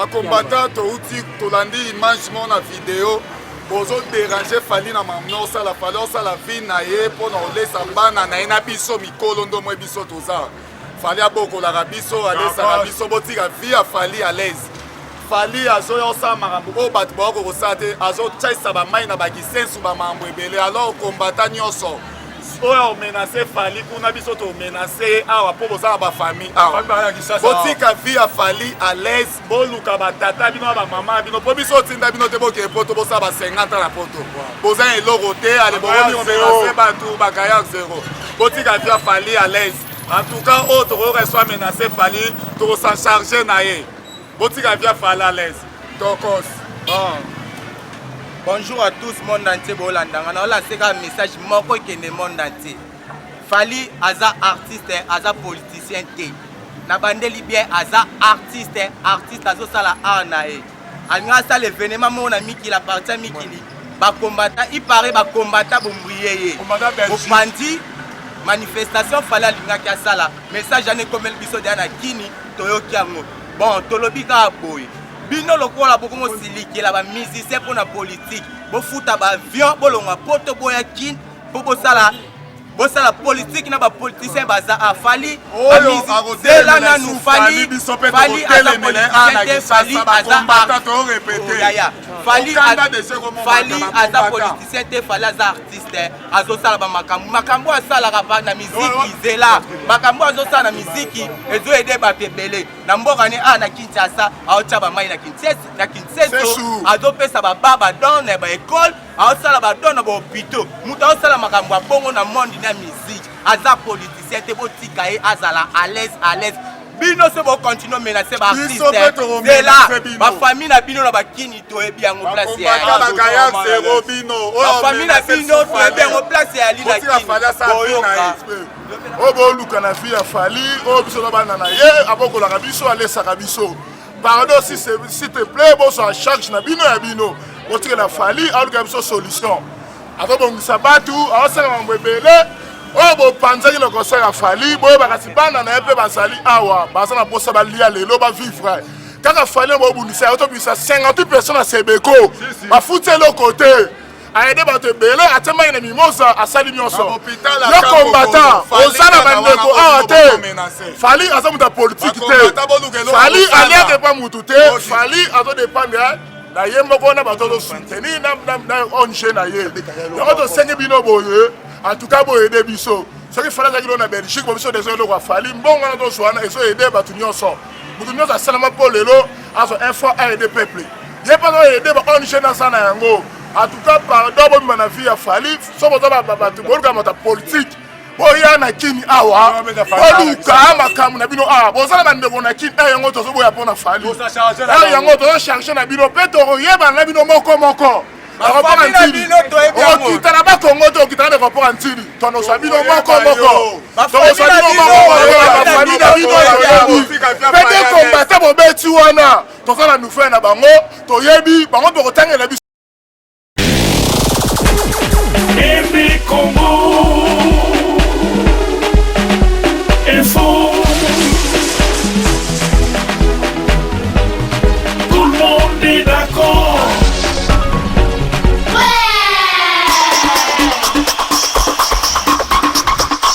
Bacombattant, touti tolandi image moko na video, bozoderange Fally na mamno osala. Fally osala vie na ye mpo na kolesa bana na ye na biso mikolo ndomwe. Biso toza Fally abokolaka biso, alesaka biso. Botika vie ya Fally à l'aise. Fally azoya osala makambo oyo bato baoki kosala te, azotiaisa bamai na bakisensu, bamakambo ebele. Alors combattant nyonso oyo omenace Fally kuna, biso tomenace ye awa mpo boza na bafamille awa. Botika vie ya Fally à l'aise. Boluka batata bino na bamama bino, mpo biso otinda bino te. Bokee poto, bosala ba 50 ans na poto, boza eloko te. Ale bokomi komenace bato bakaya zero. Botika vie ya Fally à l'aise. En tout cas, oyo tokoyoka eso amenace Fally, tokos'en charge na ye. Botika vie ya Fally à l'aise. Tokos. Bon. Bonjour à tous, monde entier bolandanga. Naolance kaka message moko ekende monde entier. Fally aza artiste, aza politicien te. Na bandeli bien, aza artiste. Artiste azosala art na ye. Alingi asala événement moko na mikili, apartir ya mikili bakombata ipare, bakombata bombrie ye, bopandi manifestation. Fally alingaki asala message wana, ekomeli biso deya na kini, toyoki yango. Bon, tolobi kaka boye: bino lokola bokomosilikela bamusicien mpo na politike, bofuta baavion, bolongwa poto, boya kini mpo bosala politike na bapoliticien baza. Fally zela nanu, Fally, Fally aza politicien te. Fally aza yaya. Fally, Fally aza politicien te. Fally aza artiste, azosala bamakambo. Makambo asalaka na miziki, zela, makambo azosala na miziki ezoaider bato ebele na mboka ne a na Kinshasa. Aotya bamai na Kinseso, azopesa baba badon na baekole, aosala badon na bahôpitaux. Moto aosala makambo ya bongo na monde na musique aza politicien te. Botika ye azala à l'aise, à l'aise. Bino so bokontinue menace baartiste, zela, bafamille na bino na bakini, toyebi yango place. Bafamille na bino, toyebi yango place ya ali na kini. Boyoka. Oyo boluka na vie ya Fally, oyo biso na bana na ye, abokolaka biso, alesaka biso. Pardon, s'il te plaît, bozwa charge na bino ya bino. Botikela Fally aluka biso solution. Azobongisa bato, aosala mambo ebele. Oyo bopanzaki na concert ya Fally, boyeba kasi bana na ye mpe bazali awa, baza na mposa balia lelo, bavivre. Kaka Fally bobundisa ye, tobimisa 58 personnes na Sebeko, bafuti eloko te. Ayede bato ebele, atie mai na Mimosa, asali nyonso. Yo combattant, oza na bandeko awa te. Fally aza moto ya politike te. Fally aliaka epa mutu te. Fally azodépendre na ye moko na bato azosoutenir na ONG na ye. Yango tosengi bino boye, en tout cas boaider biso. Soki Fally azalaki lelo na Belgique, bo biso deja eloko ya Fally, mbongo wana tozwa wana ezoaider bato nyonso. Moto nyonso asalama mpo lelo azwa un fois aider peuple, ye mpe azoaider ba ONG naza na yango. En tout cas, pardon, bobima na vie ya Fally. So boza bato boluka moto ya politike, boya na kini awa, boluka makambo na bino awa. Boza na bandeko na kini. Yango tozoboya mpo na Fally. Yango tozocharge na bino mpe tokoyebana na bino moko moko. Okita na bakongo te, okita na aéroport ya Ntili, tonoswa bino moko moko, tokoswa bino moko moko, bafamille na bino toyebi. Mpe te kombata bobeti wana, toza na nouvelle na bango, toyebi bango, tokotangela biso. Congo.